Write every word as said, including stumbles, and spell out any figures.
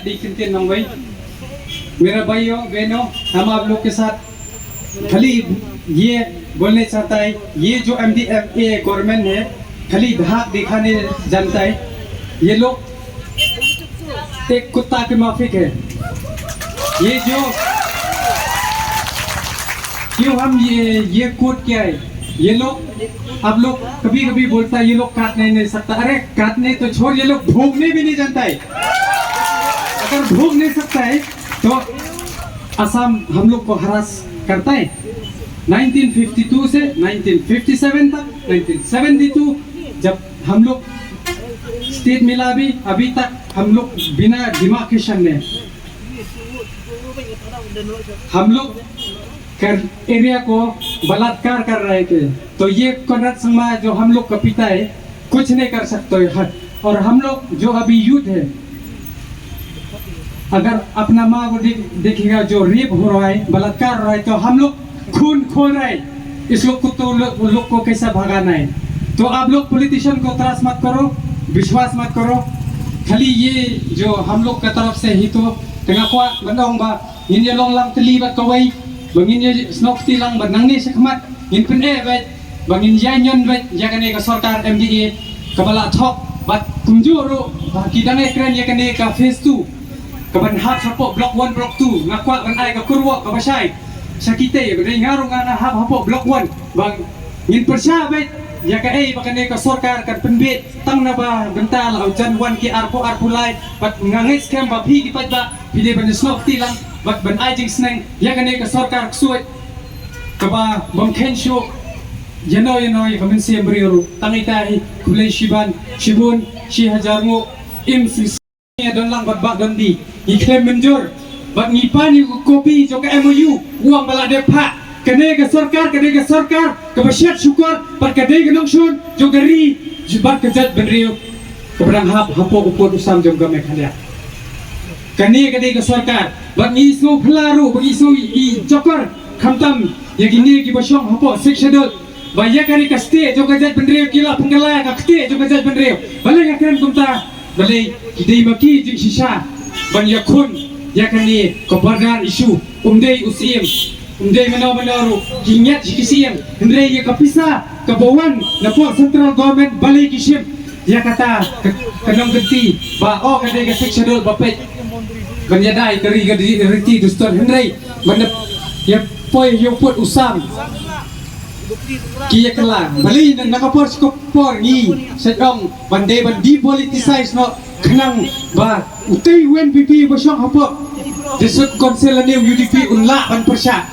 दी किंतु नंगवई। मेरा भाइयों, बहनों, हम आप लोग के साथ खाली ये बोलने चाहता है, ये जो एमडीएमए गवर्नमेंट है, खाली धाक दिखाने जानता है। ये लोग एक कुत्ता के माफिक है। ये जो, क्यों हम ये, ये कोट क्या है? ये लोग, आप लोग कभी कभी बोलता है ये लोग काटने नहीं सकता। अरे, काटने तो छोड़, ये लोग भोंकने भी नहीं जानता है। अगर भोंक नहीं सकता है तो असम हम लोग को हरास करता है। नाइनटीन फिफ्टी टू से नाइनटीन फिफ्टी सेवन तक, नाइनटीन सेवेंटी टू जब हम लोग स्टेट मिला भी, अभी तक हम लोग बिना डिमार्केशन में हम लोग कर एरिया को बलात्कार कर रहे थे। तो ये कोनराड संगमा जो हम लोग का पिता है, कुछ नहीं कर सकते हैं। और हम लोग जो अभी यूथ है, अगर अपना माँ को देख, देखेगा जो रेप हो रहा है, बलात्कार हो रहा है, तो हम लोग खून खोल रहा है। इस लोग को तो लो-, लोग को कैसा भगाना है? तो आप लोग पॉलिटिशियन को त्रास मत करो, विश्वास मत करो। खाली ये जो हम लोग का तरफ से ही तो, tengah kwah ban ong ba ngin ïa long lang tylli bad kawei, ba ngin ïa snoh kti lang bad nangne shakhmat ngin pyneh bad ba ngin ïa ñion bad ïa kane ka sorkar MDA kaba la thok bad kumjuh ruh ba ki dang ïa kren ïa kane ka phase two kaban hap hapoh block one, block two. Nga kwah ban ai ka kurwok kaba shai sha kita, ba dei nga ruh nga na hap hapoh block one. Ba ngin pyrshah bad ïa kaei ba kane ka sorkar kan pynbit tang na ba bynta la u jan wan ki arphew arphew lai. Bad nga ngeit skhem ba phi ki paidbah phi dei ban snoh kti lang bad ban ai jingsneng ïa kane ka sorkar ksuid kaba bym kheiñ shuh ïano ïano ïa ka mynsiem briew ruh. Tang ita hi, khublei shiban shibun, shi hajar nguh. Im sngewsih ïa don lang bad bah don di. Ngi khlem mynjur bad ngi pan ïa ka kopi jong ka MOU, u ong ba la dep phah. Kane ka sorkar, kane ka sorkar kaba shet shukor bad ka dei ka nongshun jong ka ri bad ka jaitbynriew kaba dang hap hapoh u pud u sam jong ka Meghalaya. Kane ka dei ka sorkar bad ngi sngew phylla ruh bad ngi sngew i jokor khamtam ïa kine kiba shong hapoh Sixth Schedule. Ba ïa kane ka stieh jong ka jaitbynriew ki la pynkylla ïa ka ktieh jong ka jaitbynriew. Balei nga kren kumta? Balei ki dei ma ki jingshisha ban ïakhun ïa kane ka border issue. Um dei u Syiem, um dei mano mano ruh, ki ngiat sha ki Syiem. Hynrei ïa ka pisa kaba wan napoh central government balei ki shim ïa kata ka, ka nongkynti ba, oh, ka dei ka Sixth Schedule ba peit ban ïada ïa ka ri ka ri, riti dustur, hynrei ban ïa poi ïa u pud u sam ki ïa kylla. Balei na, na ka por sha ka por ngi sa ong ban dei ban depoliticize noh khnang ba utei u NPP ba shong hapoh District Council lane u UDP un lah ban pyrshah.